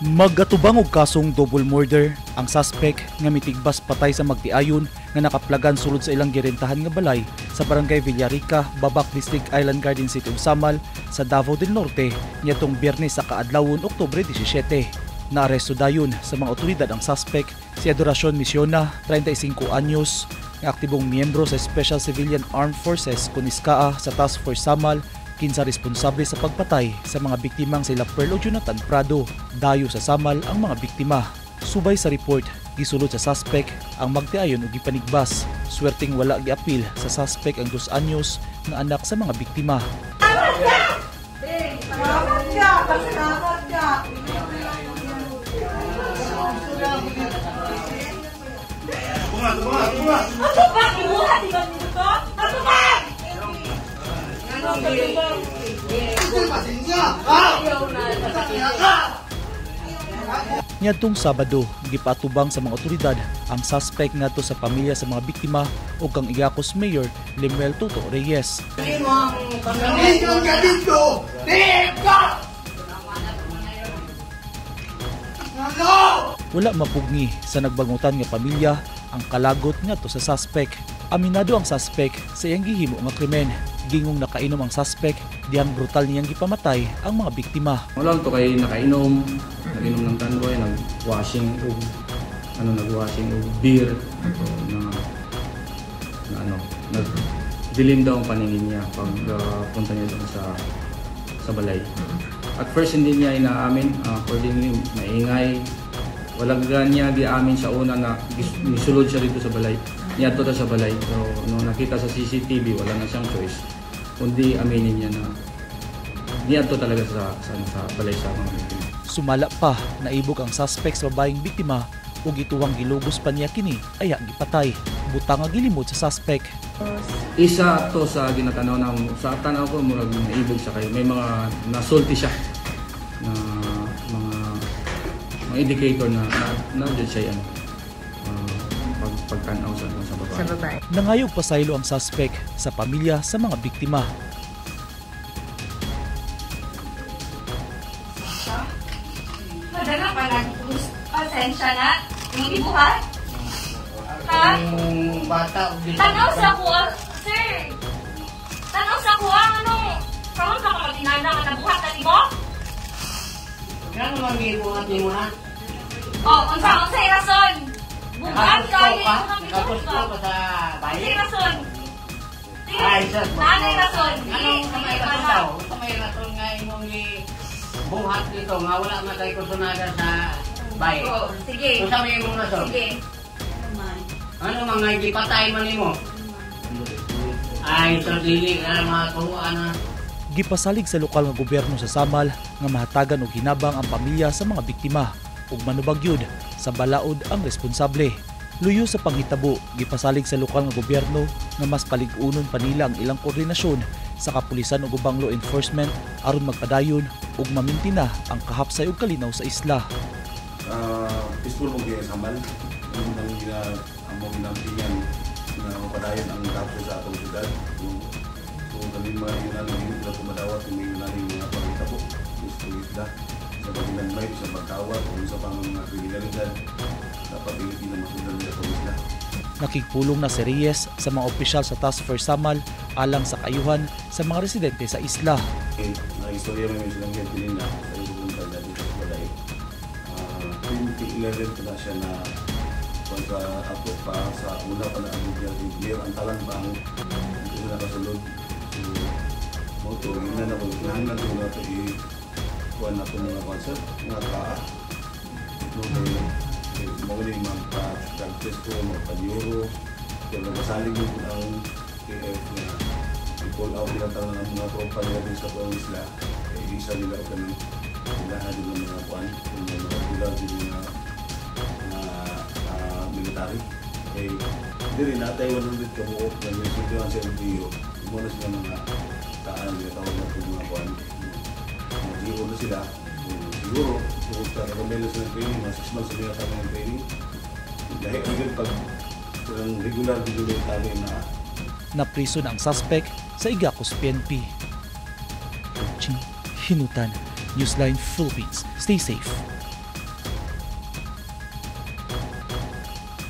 Maggatubang og kasong double murder ang suspect nga mitigbas patay sa magtiayon nga nakaplagan sulod sa ilang girentahan nga balay sa Barangay Villarica, Babak District, Island Garden City ug Samal sa Davao del Norte niadtong Biyernes sa kaadlawon, Oktubre 17. Naaresto dayon sa mga otoridad ang suspect, si Adoracion Misiona, 35 anyos, nga aktibong miyembro sa Special Civilian Armed Forces kun SCAA sa Task Force Samal, kinsa responsable sa pagpatay sa mga biktimang sila Pearl o Jonathan Prado. Dayo sa Samal ang mga biktima. Subay sa report, gisulod sa suspect ang magtiayon og gipanigbas. Swerteng wala giapil sa suspect ang 2 anyos nga anak sa mga biktima. Salamat ka! Salamat ka! Ano ba? Ibuhat di ba nito? Ano ba? Niadtong Sabado, gipatubang sa mga otoridad ang suspect ngadto sa pamilya sa mga biktima ug kang Igacos Mayor Lemuel Toto Reyes. Wala mapugni sa nagbangutan nga pamilya ang kalagot ngadto sa suspect. Aminado ang suspect sa iyang gihimo nga krimen. Gingong nakainom ang suspect dihang brutal niyang gipamatay ang mga biktima. Wala to kay nakainom, nag-inom ng tanboy, nag-washing og ano, nag-washing og beer so, na, na ano, nagdilim daw ang paningin niya pag punta niya doon sa balay. At first hindi niya inaamin, accordingly maingay. Wala niya giamin sa una na gisulod siya dito sa balay. Niadto ta sa balay. Pero nung nakita sa CCTV, wala na siyang choice kundi aminin niya na niadto talaga sa balay sa mga biktima. Sumala pa, naibog ang suspect sa babaeng biktima ug ituwang gilugos pa niya kini aya gipatay. Butang nga gilimod sa suspect. Isa to sa ginatanaw na sa tanaw ko, murag naibog siya kay may mga nasulti siya na mga indicator na jud siya ano pagtanaw sa babae. Sa babae. Nangayog pasaylo ang suspect sa pamilya sa mga biktima. Madala pa lang. Pasensya na. Yung ibuhat? Ha? Yung bata. Tanaw sa kuha, sir. Tanaw sa kuha, anong... Karon ka mag-inana nga nabuhat na nimo? Ano man gibuhat nimo na? Oh, unsay rason? Buhat kayo imong Nakagusto gibuhat. ka sa Unsay bayan? rason? Ay, sir. Nanay rason. Anong sa may rason daw? Sa may rason nga imong gibuhat dito nga wala man kay kusunada sa bayan. Oh, sige. Unsa may imong rason? Sige. Ano mga gipatay man nimo? Ay, sir, dili na mga turuan na. Gipasalig sa lokal nga gobyerno sa Samal nga mahatagan og hinabang ang pamilya sa mga biktima ug manubag yun sa balaod ang responsable. Luyo sa panghitabo, gipasalig sa lokal nga gobyerno nga mas palig-unon pa nila ang ilang koordinasyon sa kapulisan ug ubang law enforcement aron magpadayon ug mamintina ang kahapsay ug kalinaw sa isla. Peaceful mo kay Samal. Yung nang among ginampingan na mapadayon ang kahapsay sa atong syudad. So kami mga yun ang hindi na pumadawat yung mga yun mga pangitabo sa isla sa paghinagmay, sa pagkawat, o sa pang mga kriminalidad. Dapat hindi na masundan nila sa isla. Nakigpulong na si Reyes sa mga opisyal sa Task Force Samal alang sa kayuhan sa mga residente sa isla. Okay, na-istorya may silang ganyan na sa ibang na dito sa balay. 2011 pa na siya na kung sa ato pa sa una pa na ang engineer ang talang bang hindi siya nakasulod. So, mo to, yun na na kinahanglan ko na ito i-kuhan na ito mga concert, mga kaa. No, kay mo ni magpa-drug test ko, magpa-neuro, pero nagpasalig yun ang KF na i-call out nila tanan ng mga tropa nila din sa buong isla. Eh, isa nila o kanang ilahan din ng mga kuan, yung mga regular din mga military. Eh, diri natay 100 ka buok na ginsultihan sa LGU. Mo na sila mga kaan, ginatawag na itong mga kuan. Mga GO na sila. So, siguro, tungkol sa kakamelo sila ng training, mga 6 months sila kami ng training. Dahil agad pag silang regular din yung military na Napriso na ang suspect sa Igacos PNP. Ching Hinutan, Newsline Philippines. Stay safe.